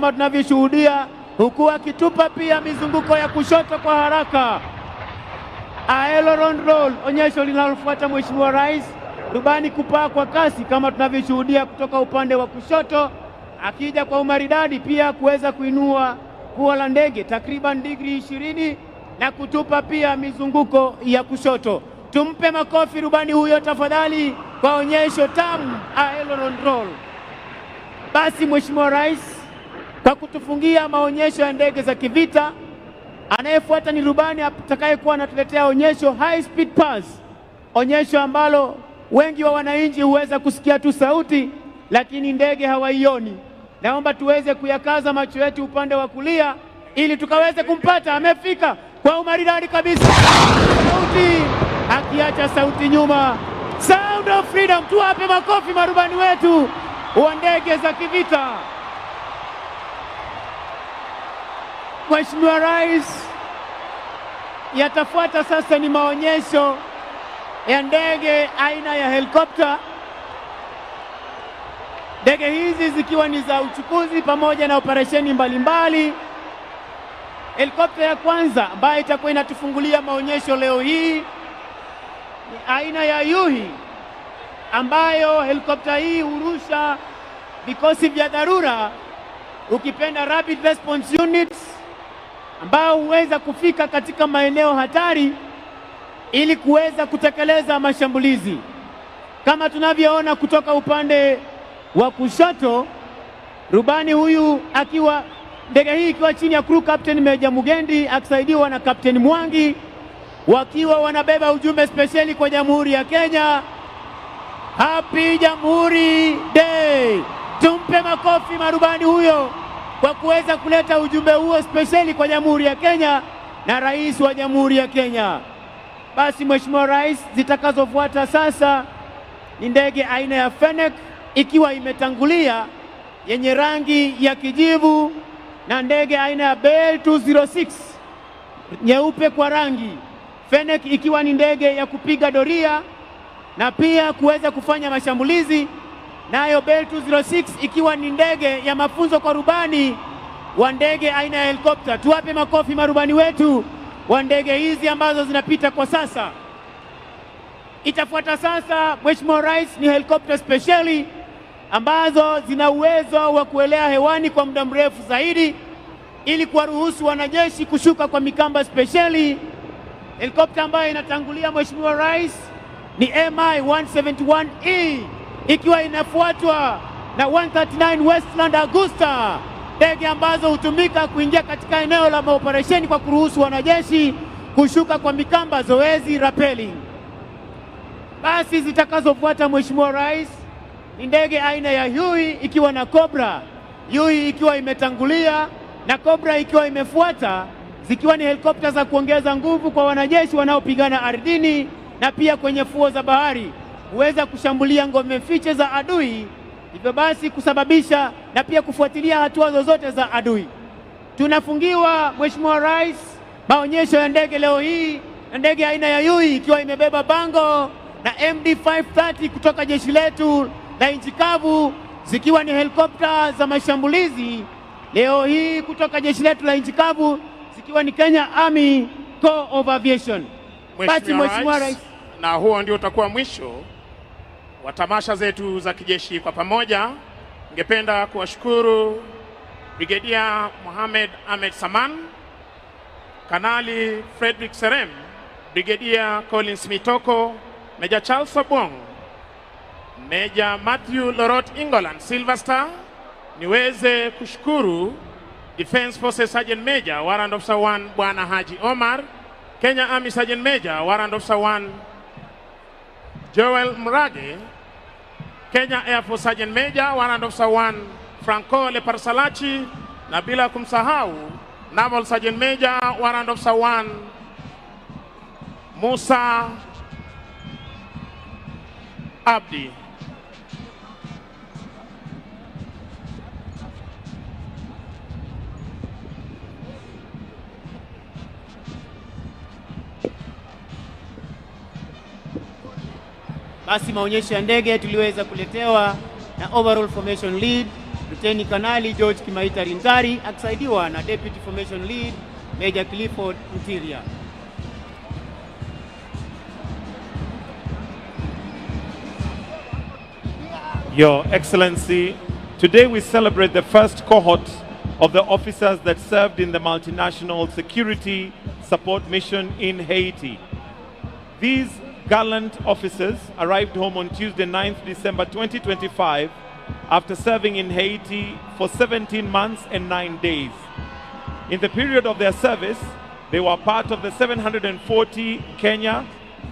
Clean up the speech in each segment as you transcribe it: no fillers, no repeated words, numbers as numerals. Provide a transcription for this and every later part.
kama tunavyoshuhudia, huku akitupa pia mizunguko ya kushoto kwa haraka. Aileron roll, onyesho linalofuata Mheshimiwa Rais, rubani kupaa kwa kasi kama tunavyoshuhudia kutoka upande wa kushoto, akija kwa umaridadi pia kuweza kuinua pua la ndege takriban digrii 20 na kutupa pia mizunguko ya kushoto. Tumpe makofi rubani huyo tafadhali kwa onyesho tamu aileron roll. Basi Mheshimiwa Rais, kwa kutufungia maonyesho ya ndege za kivita, anayefuata ni rubani atakayekuwa anatuletea onyesho high speed pass, onyesho ambalo wengi wa wananchi huweza kusikia tu sauti lakini ndege hawaioni. Naomba tuweze kuyakaza macho yetu upande wa kulia ili tukaweze kumpata. Amefika kwa umaridadi kabisa, sauti akiacha sauti nyuma. Sound of freedom! Tuwape makofi marubani wetu wa ndege za kivita. Mheshimiwa Rais, yatafuata sasa ni maonyesho ya ndege aina ya helikopta. Ndege hizi zikiwa ni za uchukuzi pamoja na operesheni mbalimbali. Helikopta ya kwanza ambayo itakuwa inatufungulia maonyesho leo hii ni aina ya Yuhi, ambayo helikopta hii hurusha vikosi vya dharura, ukipenda rapid response units, ambao huweza kufika katika maeneo hatari ili kuweza kutekeleza mashambulizi. Kama tunavyoona kutoka upande wa kushoto, rubani huyu akiwa ndege hii ikiwa chini ya crew captain Meja Mugendi akisaidiwa na Captain Mwangi, wakiwa wanabeba ujumbe spesheli kwa Jamhuri ya Kenya. Happy Jamhuri Day! Tumpe makofi marubani huyo kwa kuweza kuleta ujumbe huo spesheli kwa Jamhuri ya Kenya na Rais wa Jamhuri ya Kenya. Basi Mheshimiwa Rais, zitakazofuata sasa ni ndege aina ya Fennec ikiwa imetangulia yenye rangi ya kijivu na ndege aina ya Bell 206 nyeupe kwa rangi. Fennec ikiwa ni ndege ya kupiga doria na pia kuweza kufanya mashambulizi, nayo Bell 206 ikiwa ni ndege ya mafunzo kwa rubani wa ndege aina ya helikopta. Tuwape makofi marubani wetu wa ndege hizi ambazo zinapita kwa sasa. Itafuata sasa, Mheshimiwa Rais, ni helikopta spesheli ambazo zina uwezo wa kuelea hewani kwa muda mrefu zaidi ili kuwaruhusu wanajeshi kushuka kwa mikamba spesheli. Helikopta ambayo inatangulia Mheshimiwa Rais ni MI 171E ikiwa inafuatwa na 139 Westland Augusta, ndege ambazo hutumika kuingia katika eneo la maoperesheni kwa kuruhusu wanajeshi kushuka kwa mikamba, zoezi rappelling. Basi zitakazofuata Mheshimiwa Rais ni ndege aina ya Huey ikiwa na Cobra, Huey ikiwa imetangulia na Cobra ikiwa imefuata, zikiwa ni helikopta za kuongeza nguvu kwa wanajeshi wanaopigana ardhini na pia kwenye fuo za bahari, huweza kushambulia ngome fiche za adui, hivyo basi kusababisha na pia kufuatilia hatua zozote za adui. Tunafungiwa Mheshimiwa Rais maonyesho ya ndege leo hii na ndege aina ya Huey ikiwa imebeba bango na MD 530 kutoka jeshi letu la nchi kavu, zikiwa ni helikopta za mashambulizi leo hii kutoka jeshi letu la nchi kavu, zikiwa ni Kenya Army Corps of Aviation. Basi Mheshimiwa Rais, na huo ndio utakuwa mwisho wa tamasha zetu za kijeshi kwa pamoja. Ningependa kuwashukuru Brigedia Mohamed Ahmed Saman, Kanali Frederick Serem, Brigedia Collins Mitoko, Meja Charles Obong, Meja Matthew Lorot Ingoland Silver Star. Niweze kushukuru Defense Forces Sergeant Major Warrant Officer 1 Bwana Haji Omar, Kenya Army Sergeant Major Warrant Officer 1 Joel Mrage, Kenya Air Force Sergeant Major Warrant Officer 1 Franco Leparsalachi, na bila kumsahau Naval Sergeant Major Warrant Officer 1 Musa Abdi. Basi maonyesho ya ndege tuliweza kuletewa na Overall Formation Lead Luteni Kanali George Kimaita Rinzari akisaidiwa na Deputy Formation Lead Major Clifford Mtiria. Your Excellency, today we celebrate the first cohort of the officers that served in the multinational security support mission in Haiti. These gallant officers arrived home on Tuesday, 9th December 2025, after serving in Haiti for 17 months and 9 days. In the period of their service, they were part of the 740 Kenya,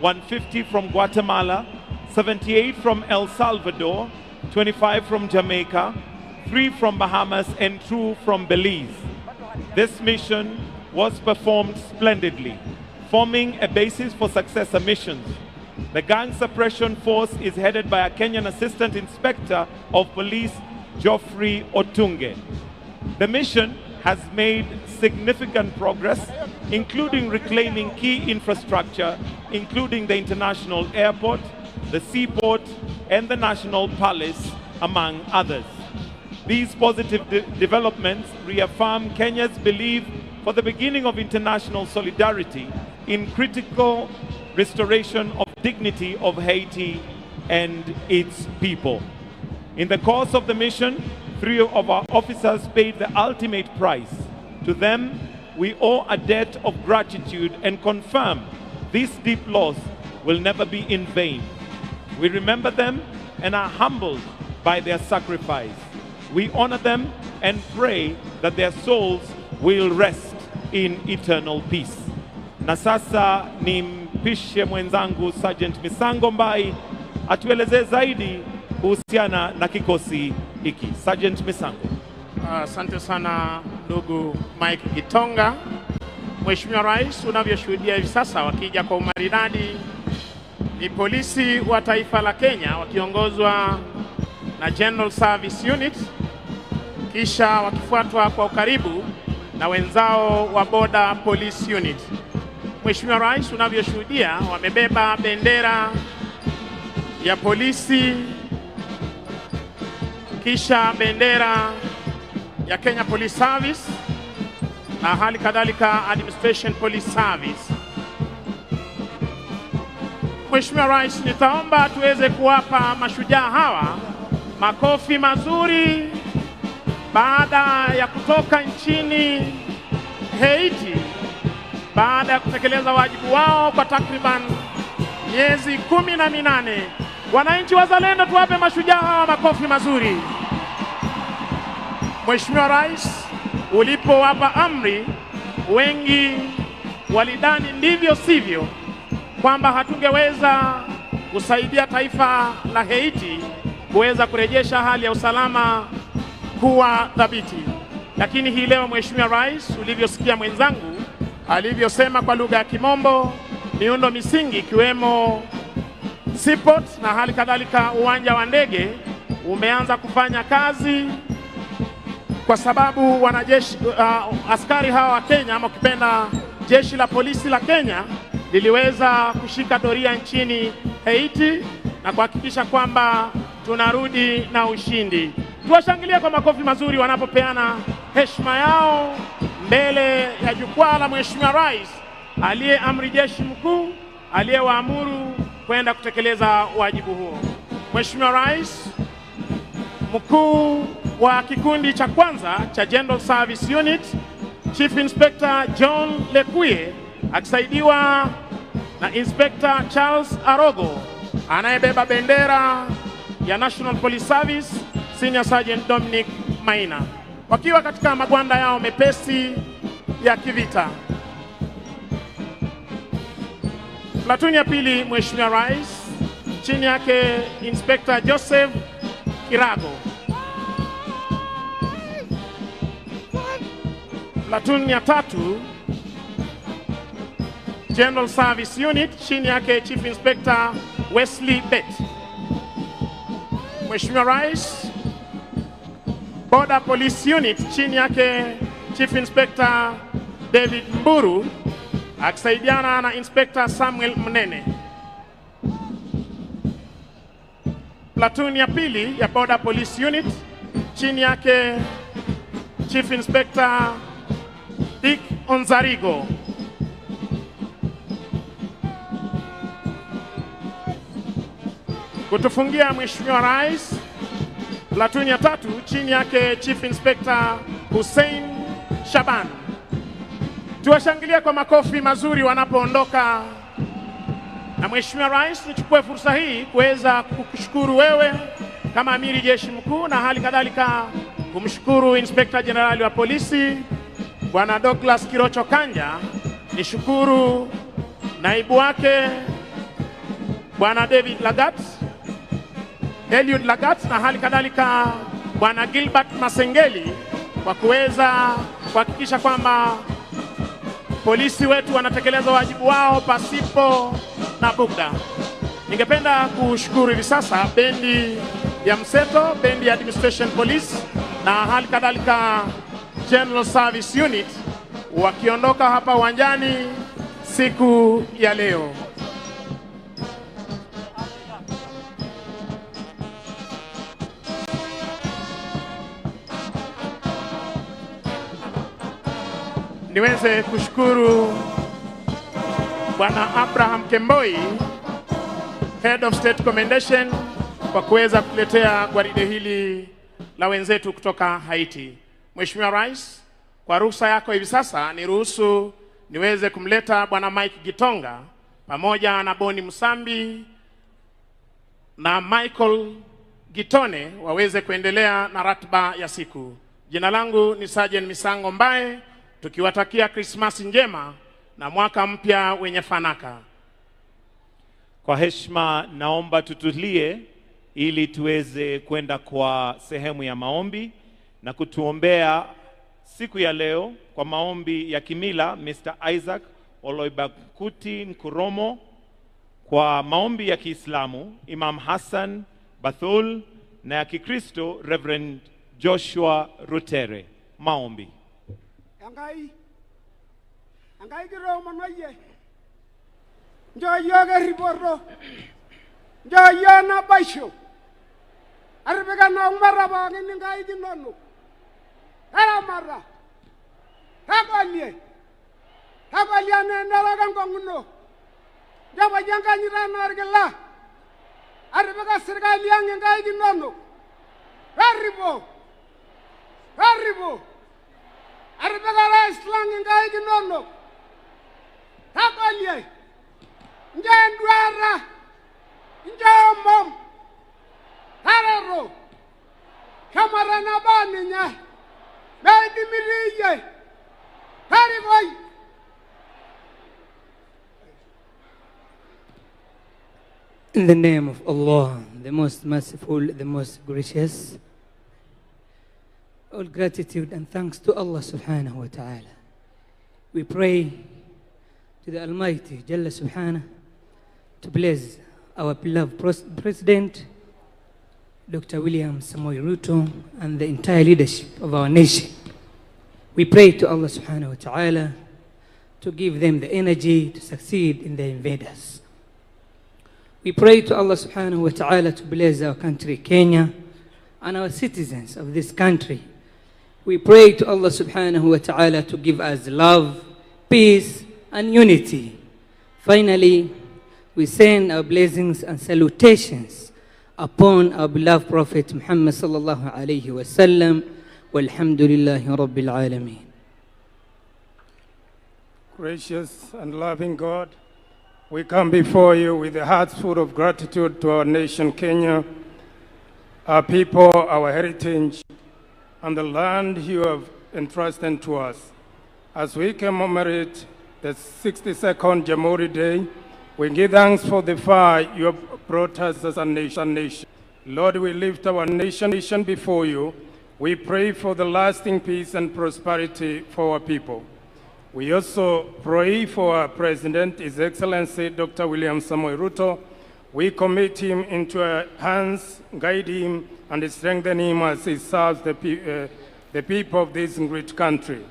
150 from Guatemala, 78 from El Salvador, 25 from Jamaica, 3 from Bahamas, and 2 from Belize. This mission was performed splendidly, forming a basis for successor missions. The gang suppression force is headed by a Kenyan Assistant Inspector of Police, Geoffrey Otunge. The mission has made significant progress, including reclaiming key infrastructure, including the international airport, the seaport, and the National Palace, among others. These positive developments reaffirm Kenya's belief for the beginning of international solidarity in critical restoration of dignity of Haiti and its people. In the course of the mission, 3 of our officers paid the ultimate price. To them, we owe a debt of gratitude and confirm this deep loss will never be in vain. We remember them and are humbled by their sacrifice. We honor them and pray that their souls will rest in eternal peace. Na sasa nimpishe mwenzangu Sergeant Misango Mbai atuelezee zaidi kuhusiana na kikosi hiki. Sergeant Misango. Asante sana ndugu Mike Gitonga. Mheshimiwa Rais, unavyoshuhudia hivi sasa wakija kwa umaridadi ni polisi wa taifa la Kenya wakiongozwa na General Service Unit, kisha wakifuatwa kwa ukaribu na wenzao wa Border Police Unit. Mheshimiwa Rais, unavyoshuhudia wamebeba bendera ya polisi, kisha bendera ya Kenya Police Service na hali kadhalika Administration Police Service. Mheshimiwa Rais, nitaomba tuweze kuwapa mashujaa hawa makofi mazuri baada ya kutoka nchini Haiti, baada ya kutekeleza wajibu wao kwa takriban miezi 18. Wananchi wazalendo, tuwape mashujaa hawa makofi mazuri. Mheshimiwa Rais, ulipowapa amri, wengi walidhani ndivyo sivyo kwamba hatungeweza kusaidia taifa la Haiti kuweza kurejesha hali ya usalama kuwa thabiti. Lakini hii leo Mheshimiwa Rais, ulivyosikia mwenzangu alivyosema kwa lugha ya Kimombo, miundo misingi ikiwemo seaport na hali kadhalika uwanja wa ndege umeanza kufanya kazi, kwa sababu wanajeshi askari hawa wa Kenya, ama ukipenda jeshi la polisi la Kenya, liliweza kushika doria nchini Haiti na kuhakikisha kwamba tunarudi na ushindi. Tuwashangilie kwa makofi mazuri wanapopeana heshima yao mbele ya jukwaa la Mheshimiwa Rais aliye amri jeshi mkuu aliyewaamuru kwenda kutekeleza wajibu huo. Mheshimiwa Rais, mkuu wa kikundi cha kwanza cha General Service Unit Chief Inspector John Lekuye akisaidiwa na Inspector Charles Arogo anayebeba bendera ya National Police Service Senior Sergeant Dominic Maina, wakiwa katika magwanda yao mepesi ya kivita. Platuni ya pili, Mheshimiwa Rais, chini yake Inspector Joseph Kirago. Platuni ya tatu, General Service Unit, chini yake Chief Inspector Wesley Bett. Mheshimiwa Rais, Border Police Unit, chini yake Chief Inspector David Mburu akisaidiana na Inspector Samuel Mnene. Platoon ya pili ya Border Police Unit, chini yake Chief Inspector Dick Onzarigo. Kutufungia Mheshimiwa Rais, platuni ya 3 chini yake Chief Inspector Hussein Shaban. Tuwashangilie kwa makofi mazuri wanapoondoka. Na Mheshimiwa Rais, nichukue fursa hii kuweza kukushukuru wewe kama Amiri Jeshi Mkuu, na hali kadhalika kumshukuru Inspector General wa Polisi Bwana Douglas Kirocho Kanja. Nishukuru naibu wake Bwana David Lagat, Eliud Lagat, na hali kadhalika Bwana Gilbert Masengeli kwa kuweza kuhakikisha kwamba polisi wetu wanatekeleza wajibu wao pasipo na bugdha. Ningependa kushukuru hivi sasa bendi ya Mseto, bendi ya Administration Police na hali kadhalika General Service Unit wakiondoka hapa uwanjani siku ya leo. Niweze kushukuru Bwana Abraham Kemboi, Head of State Commendation, kwa kuweza kuletea gwaride hili la wenzetu kutoka Haiti. Mheshimiwa Rais, kwa ruhusa yako hivi sasa niruhusu niweze kumleta Bwana Mike Gitonga pamoja na Boni Musambi na Michael Gitone waweze kuendelea na ratiba ya siku. Jina langu ni Sergeant Misango Mbae, tukiwatakia Krismasi njema na mwaka mpya wenye fanaka. Kwa heshima naomba tutulie ili tuweze kwenda kwa sehemu ya maombi na kutuombea siku ya leo kwa maombi ya kimila Mr. Isaac Oloibakuti Nkuromo, kwa maombi ya Kiislamu Imam Hassan Bathul, na ya Kikristo Reverend Joshua Rutere. Maombi. Enkai, Enkai kitoomono iyie, nchoo yiok erripoto, nchoo yiok naboisho, atipika naa kumata pookin inkaik inonok, taramata, tagolie, tagolie enaa enarok enkong'u ino, nchopoki enkanyit enaa orkila, atipika sirkali ang' inkaik inonok, torripo, torripo. Atipika rais lang' inkaik inonok, tagolie, nchoo enduata, nchoo omom, tareto, shomo tenebaa ninye, meidimiti iyie, torikoi. In the name of Allah, the most merciful, the most gracious, all gratitude and thanks to Allah subhanahu wa ta'ala. We pray to the Almighty Jalla subhanahu to bless our beloved President, Dr. William Samoei Ruto, and the entire leadership of our nation. We pray to Allah subhanahu wa ta'ala to give them the energy to succeed in their invaders. We pray to Allah subhanahu wa ta'ala to bless our country, Kenya, and our citizens of this country. We pray to Allah subhanahu wa ta'ala to give us love, peace, and unity. Finally, we send our blessings and salutations upon our beloved Prophet Muhammad sallallahu alayhi wa sallam. Walhamdulillahi Rabbil Alameen. Gracious and loving God, we come before you with a hearts full of gratitude to our nation, Kenya, our people, our heritage, and the land you have entrusted to us. As we commemorate the 62nd Jamhuri Day, we give thanks for the far you have brought us as a nation. Lord, we lift our nation before you. We pray for the lasting peace and prosperity for our people. We also pray for our President, His Excellency Dr. William Samoei Ruto. We commit him into our hands, guide him, and strengthen him as he serves the people of this great country.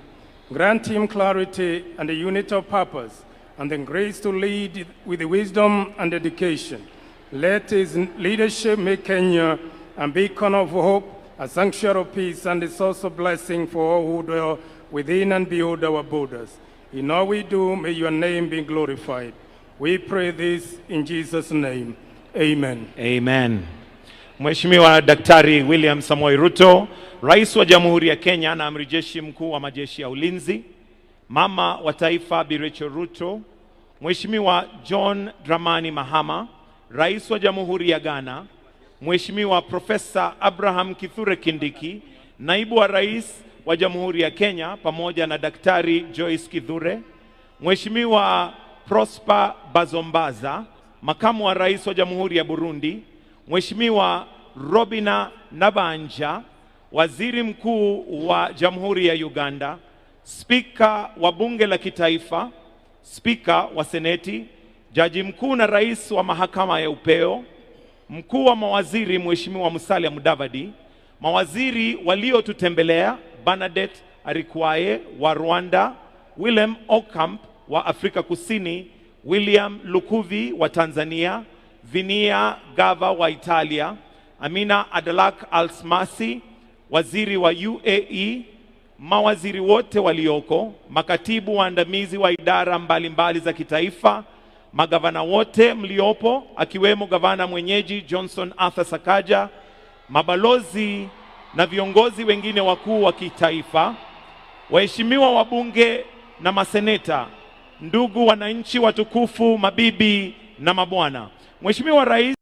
Grant him clarity and a unity of purpose, and the grace to lead with wisdom and dedication. Let his leadership make Kenya a beacon of hope a sanctuary of peace and a source of blessing for all who dwell within and beyond our borders. In all we do, may your name be glorified. We pray this in Jesus' name. Amen. Amen. Mheshimiwa Daktari William Samoei Ruto, Rais wa Jamhuri ya Kenya na Amiri Jeshi Mkuu wa Majeshi ya Ulinzi, Mama wa Taifa Bi Rachel Ruto, Mheshimiwa John Dramani Mahama, Rais wa Jamhuri ya Ghana, Mheshimiwa Profesa Abraham Kithure Kindiki, Naibu wa Rais wa Jamhuri ya Kenya pamoja na Daktari Joyce Kithure, Mheshimiwa Prosper Bazombaza, Makamu wa Rais wa Jamhuri ya Burundi, Mheshimiwa Robina Nabanja, Waziri Mkuu wa Jamhuri ya Uganda, Spika wa Bunge la Kitaifa, Spika wa Seneti, Jaji Mkuu na Rais wa Mahakama ya Upeo, Mkuu wa Mawaziri Mheshimiwa Musalia Mudavadi, mawaziri waliotutembelea Bernadette Arikwaye wa Rwanda, Willem Okamp wa Afrika Kusini, William Lukuvi wa Tanzania, Vinia Gava wa Italia, Amina Adalak Alsmasi, waziri wa UAE, mawaziri wote walioko, makatibu waandamizi wa idara mbalimbali za kitaifa, magavana wote mliopo, akiwemo gavana mwenyeji Johnson Arthur Sakaja, mabalozi na viongozi wengine wakuu wa kitaifa, waheshimiwa wabunge na maseneta, ndugu wananchi watukufu, mabibi na mabwana. Mheshimiwa Rais